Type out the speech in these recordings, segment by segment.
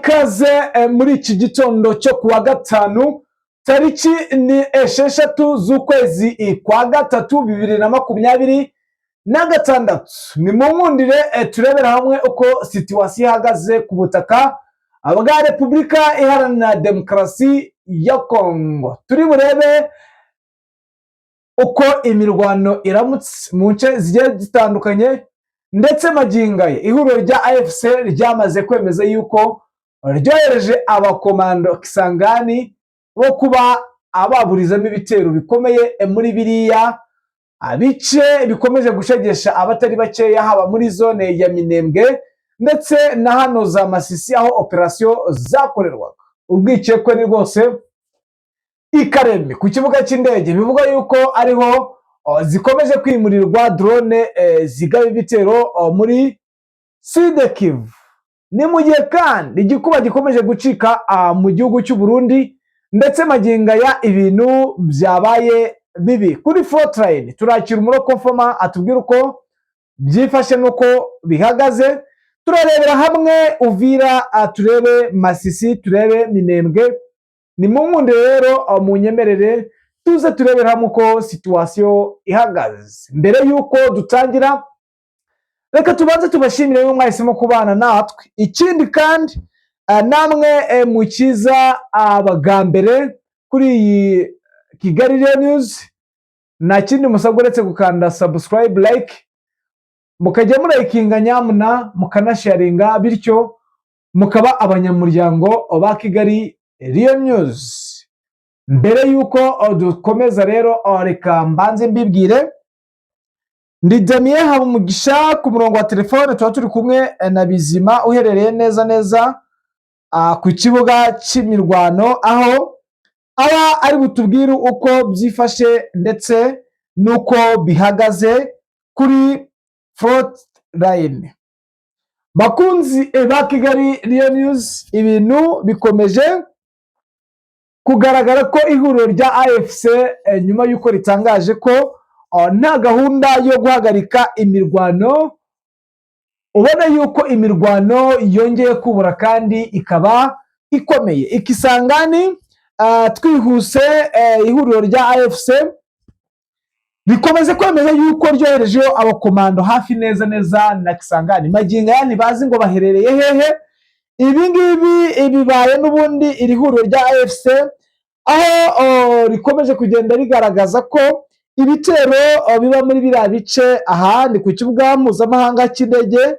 Ikaze muri iki gitondo cyo kuwa gatanu, tariki ni 6 z'ukwezi kwa gatatu 2026. Ni mu nkundire turebera hamwe uko situation ihagaze ku butaka bwa Repubulika Iharanira Demokarasi ya Kongo. Turi burebe uko imirwano iramutse mu nce zigiye zitandukanye, ndetse magingo aya ihuriro rya AFC ryamaze kwemeza yuko ryohereje abakomando Kisangani bo kuba ababurizamo ibitero bikomeye muri biriya bice bikomeje gushegesha abatari bakeya, haba muri zone ya Minembwe ndetse na hano za Masisi aho operasiyo zakorerwaga. Urwikekwe ni rwose i Kalemie ku kibuga cy'indege, bivuga yuko ariho zikomeje kwimurirwa drone zigaba ibitero muri Sud-Kivu. Ni mu gihe kandi igikuba gikomeje gucika mu gihugu cy'u Burundi, ndetse magingo aya ibintu byabaye bibi kuri frontline. Turakira umurokomfoma atubwira uko byifashe n'uko bihagaze. Turarebera hamwe Uvira, turebe Masisi, turebe Minembwe. Ni mu nkunde rero mu nyemerere tuze turebera hamwe uko situation ihagaze. Mbere y'uko dutangira, reka tubanze tubashimire mwe mwahisemo kubana natwe. Ikindi kandi, namwe mukiza abagambere kuri iyi Kigali Real News, nta kindi musabwa uretse gukanda subscribe, like, mukajya murayikinga nyamuna, mukanasharinga, bityo mukaba abanyamuryango ba Kigali Real News. Mbere y'uko dukomeza rero, reka mbanze mbibwire: ndi Damien Habumugisha. Ku murongo wa telefone tuba turi kumwe na Bizima uherereye neza neza ku kibuga cy'imirwano, aho aba ari butubwire uko byifashe ndetse n'uko bihagaze kuri front line. Bakunzi ba Kigali Real News, ibintu bikomeje kugaragara ko ihuriro rya AFC, nyuma y'uko ritangaje ko nta gahunda yo guhagarika imirwano, ubona yuko imirwano yongeye kubura kandi ikaba ikomeye ikisangani. Twihuse, ihuriro rya AFC rikomeze kwemeza yuko ryoherejeho abakomando hafi neza neza na Kisangani. Magingo aya ntibazi ngo baherereye hehe. Ibi ngibi bibaye n'ubundi iri huriro rya AFC aho rikomeje kugenda rigaragaza ko ibitero biba muri biriya bice. Aha ni ku kibuga mpuzamahanga cy'indege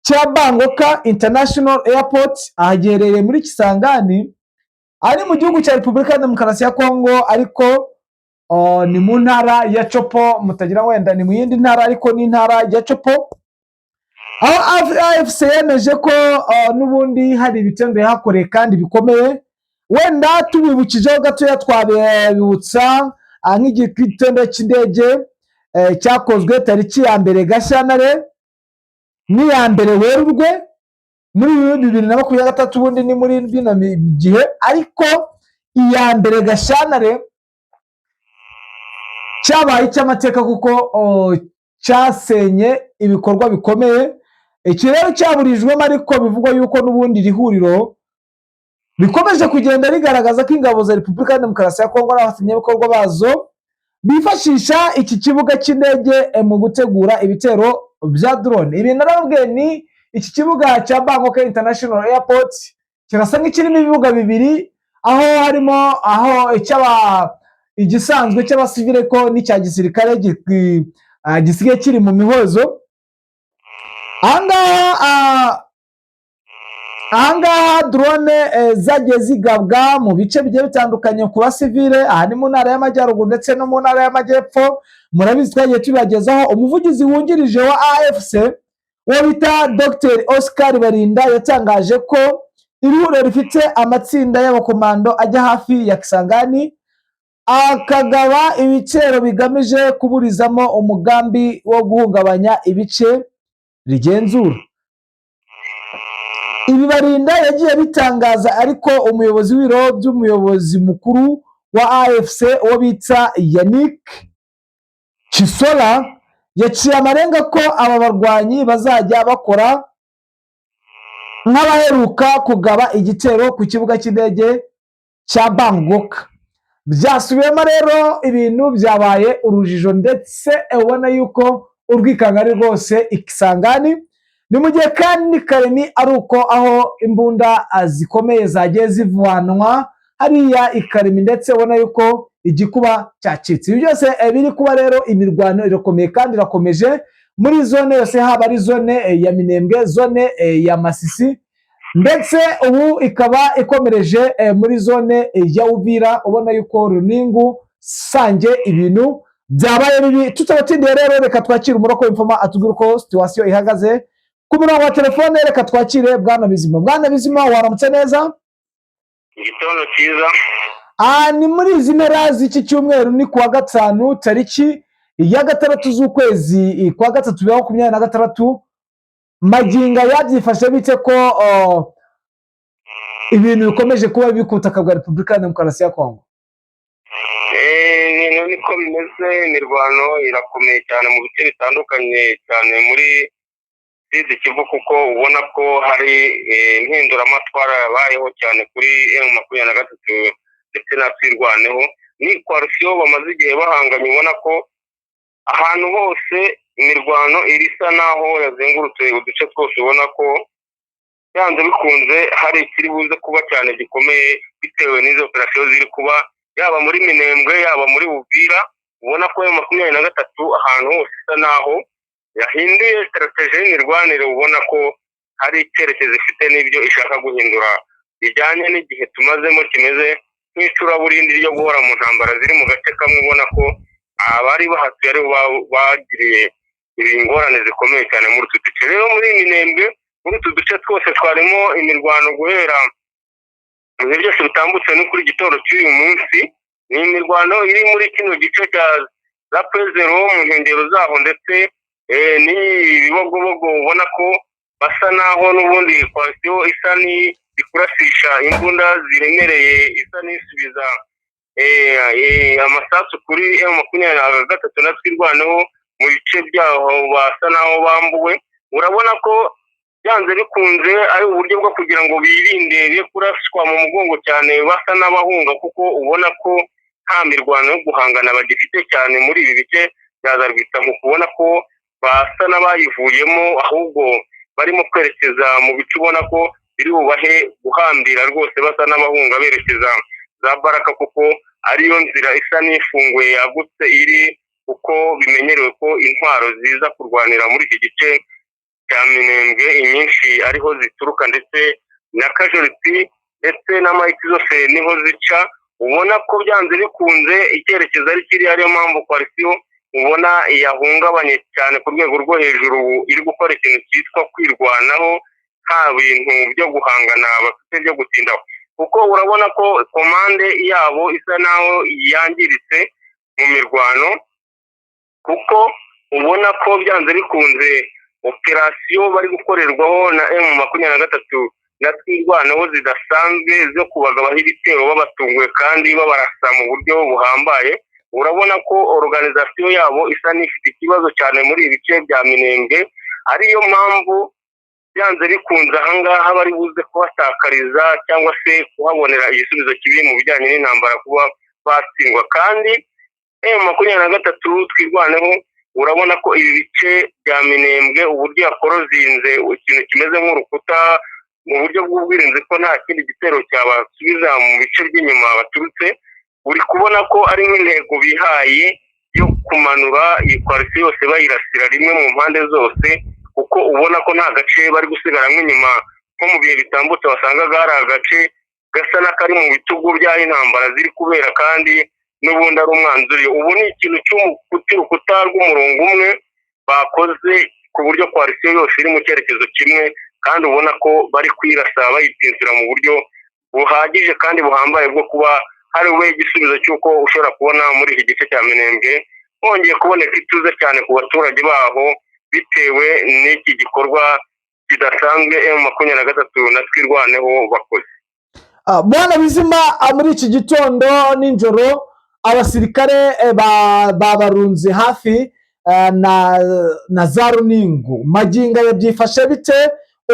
cya Bangoka International Airport, aha giherereye muri Kisangani, ari mu gihugu cya Repubulika ya Demokarasi ya Kongo, ariko ni mu ntara ya Tshopo. Mutagira wenda ni mu yindi ntara, ariko ni intara ya Tshopo, aho AFC yemeje ko n'ubundi hari ibitendo yahakoreye kandi bikomeye. Wenda tubibukijeho gatoya, twabibutsa nk'igitendo cy'indege cyakozwe tariki ya 1 Gashyantare n'iya 1 Werurwe muri 2023. Ubundi ni muri bino gihe, ariko iya 1 Gashyantare cyabaye icy'amateka kuko cyasenye ibikorwa bikomeye. Iki rero cyaburijwemo, ariko bivugwa yuko n'ubundi iri huriro rikomeje kugenda rigaragaza ko ingabo za Repubulika ya Demokarasi ya Kongo n'abafatanyabikorwa bazo bifashisha iki kibuga cy'indege mu gutegura ibitero bya drone. Ibi narababwiye, ni iki kibuga cya Bangkok International Airport kirasa nk'ikirimo ibibuga bibiri, aho harimo aho icy'aba igisanzwe cy'abasivile ko n'icya gisirikare gisigaye kiri mu mihozo. Ahangaha drone zagiye zigabwa mu bice bigiye bitandukanye ku basivile. Aha ni mu ntara y'Amajyaruguru ndetse no mu ntara y'Amajyepfo, murabizi twagiye tubibagezaho. Umuvugizi wungirije wa AFC, uwo bita Dr Oscar Barinda, yatangaje ko iri huriro rifite amatsinda y'abakomando ajya hafi ya Kisangani akagaba ibitero bigamije kuburizamo umugambi wo guhungabanya ibice rigenzura. Ibi Barinda yagiye bitangaza, ariko umuyobozi w'ibiro by'umuyobozi mukuru wa AFC, uwo bita Yannick Chisola, yaciye amarenga ko aba barwanyi bazajya bakora nk'abaheruka kugaba igitero ku kibuga cy'indege cya Bangoka. Byasubiyemo rero, ibintu byabaye urujijo, ndetse ubona yuko urwikanga ari rwose ikisangani. Ni mu gihe kandi Karemi ari uko, aho imbunda zikomeye zagiye zivanwa hariya i Karemi, ndetse ubona yuko igikuba cyacitse. Ibi byose biri kuba rero, imirwano irakomeye kandi irakomeje muri zone yose, haba ari zone ya Minembwe, zone ya Masisi, ndetse ubu ikaba ikomereje muri zone ya Uvira. Ubona yuko Runingu, Sange, ibintu byabaye bibi. Tutabatindiye rero, reka twakire umuroko w'infoma atubwire uko situation ihagaze ku murongo wa telefone. Reka twakire Bwana Bizima. Bwana Bizima, waramutse neza? Igitondo cyiza. Ni muri izi mpera z'iki cyumweru, ni kuwa gatanu, tariki ya 6 z'ukwezi kwa gatatu 2026. Magingo yabyifashe bite ko ibintu bikomeje kuba bibi ku butaka bwa Repubulika ya Demokarasi ya Kongo? Ibintu niko bimeze, imirwano irakomeye cyane mu bice bitandukanye, cyane muri Sud Kivu, kuko ubona ko hari impinduramatwara yabayeho cyane kuri M23 ndetse na Twirwaneho. Ni coalition bamaze igihe bahanganye. Ubona ko ahantu hose imirwano iri isa naho yazengurutse uduce twose. Ubona ko byanze bikunze hari ikiri buze kuba cyane gikomeye bitewe n'izo operasiyo ziri kuba, yaba muri Minembwe, yaba muri Uvira. Ubona ko M23 ahantu hose isa naho yahinduye stratégie y'imirwanire. Ubona ko hari icyerekezo ifite n'ibyo ishaka guhindura bijyanye n'igihe tumazemo kimeze nk'icuraburindi ryo guhora mu ntambara ziri mu gace kamwe. Ubona ko abari bahatuye aribo bagiriye ingorane zikomeye cyane muri utu duce. Rero muri Minembwe, muri utu duce twose twarimo imirwano guhera mu bihe byose bitambutse no kuri gitondo cy'uyu munsi. Ni imirwano iri muri kino gice cya za Pezero, mu nkengero zaho, ndetse n'ibibogobogo. Ubona ko basa naho n'ubundi coalition isa n'ikurasisha imbunda ziremereye, isa n'isubiza amasasu kuri M23 na Twirwaneho mu bice byaho basa naho bambuwe. Urabona ko byanze bikunze ari uburyo bwo kugira ngo birinde be kuraswa mu mugongo cyane, basa n'abahunga, kuko ubona ko nta mirwano yo guhangana bagifite cyane muri ibi bice bya za Rwitsankuku. Kubona ko basa n'abayivuyemo, ahubwo barimo kwerekeza mu bice ubona ko biri bubahe guhambira rwose, basa n'abahunga berekeza za Baraka, kuko ariyo nzira isa n'ifunguye yagutse iri, kuko bimenyerewe ko intwaro ziza kurwanira muri iki gice cya Minembwe inyinshi ariho zituruka, ndetse na Kajoriti ndetse na Mayiti zose niho zica. Ubona ko byanze bikunze icyerekezo ari kiriya, ariyo mpamvu coalition ubona yahungabanye cyane ku rwego rwo hejuru, iri gukora ikintu cyitwa kwirwanaho, nta bintu byo guhangana bafite byo gutindaho, kuko urabona ko commande yabo isa naho yangiritse mu mirwano, kuko ubona ko byanze bikunze operasiyo bari gukorerwaho na M23 na Twirwaneho zidasanzwe zo kubagabaho ibitero babatunguye kandi babarasa mu buryo buhambaye. Urabona ko organisation yabo isa n'ifite ikibazo cyane muri ibi bice bya Minembwe, ariyo mpamvu byanze bikunze ahangaha bari buze kuhatakariza cyangwa se kuhabonera igisubizo kibi mu bijyanye n'intambara, kuba batsindwa. Kandi M23 Twirwaneho, urabona ko ibi bice bya Minembwe uburyo yakorozinze ikintu kimeze nk'urukuta mu buryo bw'ubwirinzi, ko nta kindi gitero cyabasubiza mu bice by'inyuma baturutse, uri kubona ko ari nk'intego bihaye yo kumanura iyi coalition yose bayirasira rimwe mu mpande zose, kuko ubona ko nta gace bari gusigaramo inyuma, nko mu bihe bitambutse wasangaga hari agace gasa n'akari mu bitugu by'aho intambara ziri kubera kandi n'ubundi ari umwanzuro. Ubu ni ikintu cy'urukuta rw'umurongo umwe bakoze ku buryo coalition yose iri mu cyerekezo kimwe, kandi ubona ko bari kwirasa bayitinsira mu buryo buhagije kandi buhambaye bwo kuba hari we igisubizo cy'uko ushobora kubona muri iki gice cya Minembwe hongeye kuboneka ituze cyane ku baturage baho, bitewe n'iki gikorwa kidasanzwe M23 na Twirwaneho bakoze. Bwana Bizima, muri iki gitondo nijoro abasirikare babarunze hafi na za Runingu. Magingo aya byifashe bite?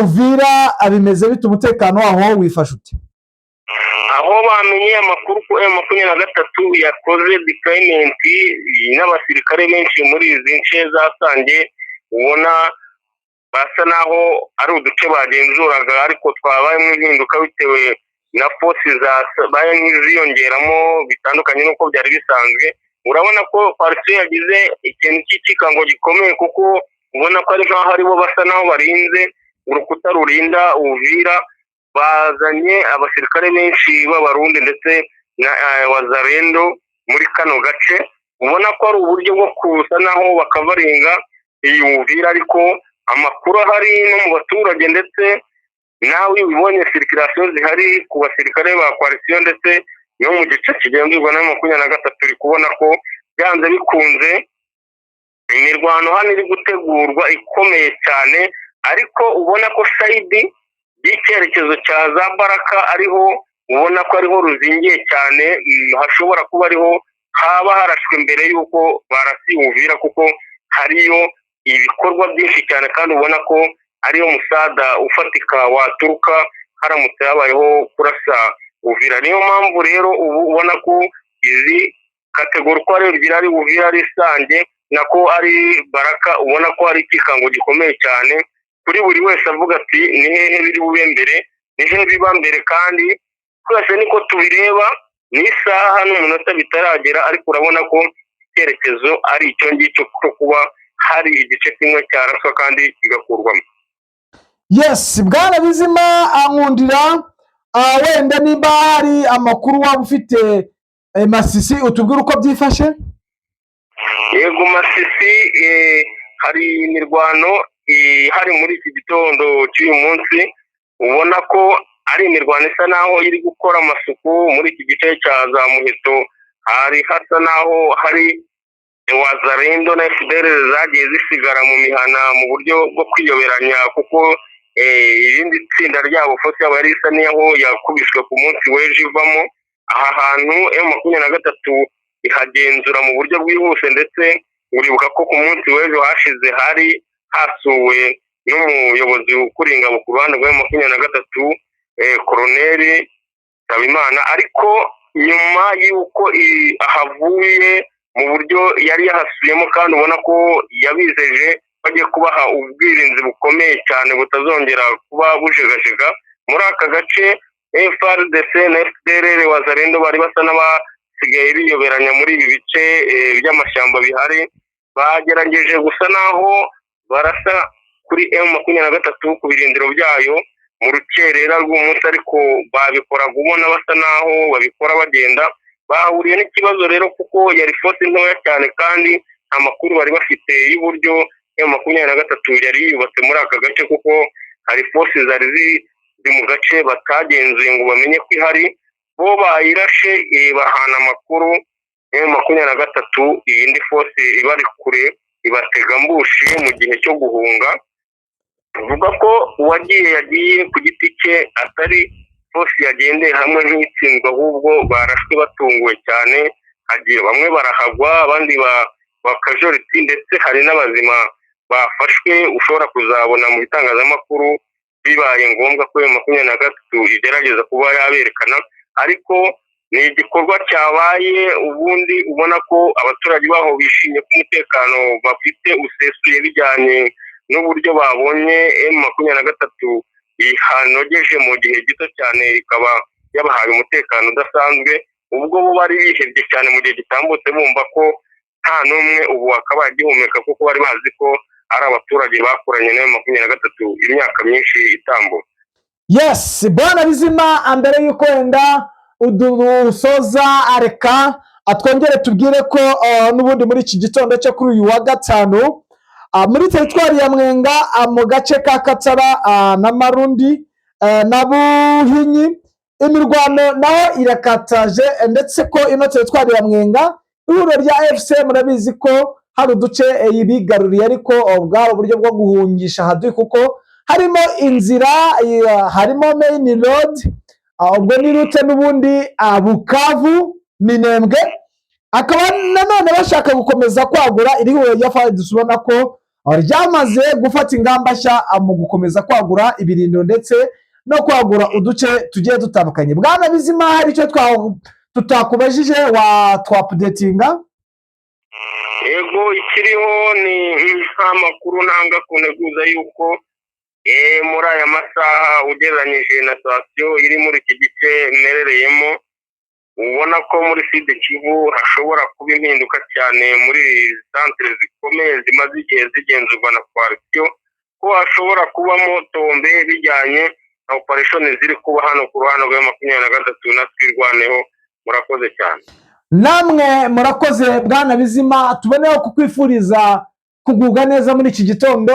Uvira bimeze bite? Umutekano waho wifashe ute? Aho bamenye amakuru ko M23 yakoze deployment n'abasirikare benshi muri izi nce za Sange, ubona basa naho ari uduce bagenzuraga, ariko twabayemo impinduka bitewe na force zabaye nk'iziyongeramo bitandukanye n'uko byari bisanzwe. Urabona ko coalition yagize ikintu cy'ikikango gikomeye, kuko ubona ko ari nk'aho aribo basa naho barinze urukuta rurinda Uvira. Bazanye abasirikare benshi b'Abarundi ndetse na Wazalendo muri kano gace, ubona ko ari uburyo bwo kusa naho bakavaringa iyi Uvira. Ariko amakuru ahari no mu baturage, ndetse nawe iyo ubibonye, circulation zihari ku basirikare ba coalition ndetse no mu gice kigenzurwa na 23, uri kubona ko byanze bikunze imirwano hano iri gutegurwa ikomeye cyane. Ariko ubona ko side y'icyerekezo cya za Baraka ariho ubona ko ariho ruzingiye cyane, hashobora kuba ariho haba harashwe mbere y'uko barasiye Uvira, kuko hariyo ibikorwa byinshi cyane, kandi ubona ko ariyo musada ufatika waturuka haramutse habayeho kurasa Uvira. Niyo mpamvu rero ubu ubona ko izi catégorie uko ari ebyiri, ari Uvira, ari Sange, nako ari Baraka, ubona ko ari ikikango gikomeye cyane kuri buri wese avuga ati: "Ni hehe biri bube mbere? Ni hehe biba mbere?" Kandi twese niko tubireba, ni isaha n'umunota bitaragera, ariko urabona ko icyerekezo ari icyo ngicyo cyo kuba hari igice kimwe cyaraswa kandi kigakurwamo. Yes, bwana Bizima Nkundira, wenda nimba hari amakuru waba ufite Masisi, utubwire uko byifashe. Yego, Masisi hari imirwano ihari muri iki gitondo cy'uyu munsi, ubona ko ari imirwano isa naho iri gukora amasuku muri iki gice cya za Muheto. Hari hasa naho hari Wazalendo na FDLR zagiye zisigara mu mihana mu buryo bwo kwiyoberanya, kuko irindi tsinda ryabo, force yabo, yari isa n'iyaho yakubiswe ku munsi w'ejo ivamo. Aha hantu M23 ihagenzura mu buryo bwihuse, ndetse uribuka ko ku munsi w'ejo hashize hari hasuwe n'umuyobozi ukuriye ingabo ku ruhande rwa M23, Koroneri Nsabimana. Ariko nyuma y'uko ahavuye mu buryo yari yahasuyemo, kandi ubona ko yabizeje bagiye kubaha ubwirinzi bukomeye cyane butazongera kuba bujegajega muri aka gace, FARDC na FDLR, Wazalendo bari basa n'abasigaye biyoberanya muri ibi bice by'amashyamba bihari, bagerageje gusa naho barasa kuri M23 ku birindiro byayo mu rukerera rw'umunsi, ariko babikoraga ubona basa naho babikora bagenda. Bahuriye n'ikibazo rero, kuko yari force ntoya cyane, kandi nta makuru bari bafite y'uburyo M23 yari yubatse muri aka gace, kuko hari force zari ziri mu gace batagenzuye ngo bamenye ko ihari. Bo bayirashe bahana amakuru M23, iyindi force ibari kure ibatega ambush mu gihe cyo guhunga. Tuvuga ko uwagiye yagiye ku giti cye, atari force yagendeye hamwe nk'itsindwa, ahubwo barashwe batunguwe cyane. Hagiye bamwe barahagwa, abandi bakajoriti, ndetse hari n'abazima bafashwe ushobora kuzabona mu bitangazamakuru bibaye ngombwa ko M23 igerageza kuba yaberekana. Ariko ni igikorwa cyabaye ubundi ubona ko abaturage baho bishimye ko umutekano bafite usesuye, bijyanye n'uburyo babonye M23 ihanogeje mu gihe gito cyane, ikaba yabahaye umutekano udasanzwe, ubwo bo bari bihebye cyane mu gihe gitambutse, bumva ko nta n'umwe ubu wakabaye agihumeka, kuko bari bazi ko ari abaturage bakoranye na M23 imyaka myinshi itambutse. Yes, bwana Bizima, mbere y'uko wenda udusoza, areka atwongere tubwire ko n'ubundi muri iki gitondo cyo kuri uyu wa gatanu, muri teritwari ya Mwenga, mu gace ka Katara na Marundi na Buhinyi, imirwano naho irakataje, ndetse ko ino teritwari ya Mwenga, ihuriro rya AFC, murabizi ko hari uduce bigaruriye, ariko bwari uburyo bwo guhungisha hadui, kuko harimo inzira, harimo main road, ubwo ni route n'ubundi Bukavu Minembwe, akaba nanone bashaka gukomeza kwagura iri huriro rya FARDC. Ubona ko Ryamaze gufata ingamba nshya mu gukomeza kwagura ibirindiro ndetse no kwagura uduce tugiye dutandukanye. Bwana Bizima, hari icyo tutakubajije wa twaupdatinga? Yego, ikiriho ni nta makuru ntanga kuneguza yuko muri aya masaha, ugereranyije na sitasiyo iri muri iki gice mperereyemo, ubona ko muri Sud Kivu hashobora kuba impinduka cyane muri santere zikomeye zimaze igihe zigenzurwa na coalition, ko hashobora kubamo tombe bijyanye na operation ziri kuba hano ku ruhande rwa 23 na Twirwaneho. Murakoze cyane. Namwe murakoze, bwana Bizima. Tuboneho kukwifuriza kugubwa neza muri iki gitondo,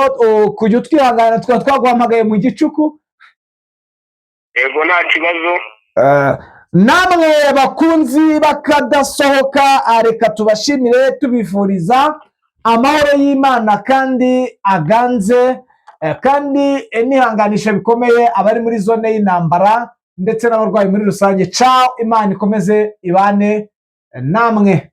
kujya utwihangana tukaba twaguhamagaye mu gicuku. Yego, nta kibazo. Namwe bakunzi bakadasohoka, reka tubashimire, tubifuriza amahoro y'Imana kandi aganze, kandi nihanganisha bikomeye abari muri zone y'intambara ndetse n'abarwayi muri rusange. Ciao, Imana ikomeze ibane namwe.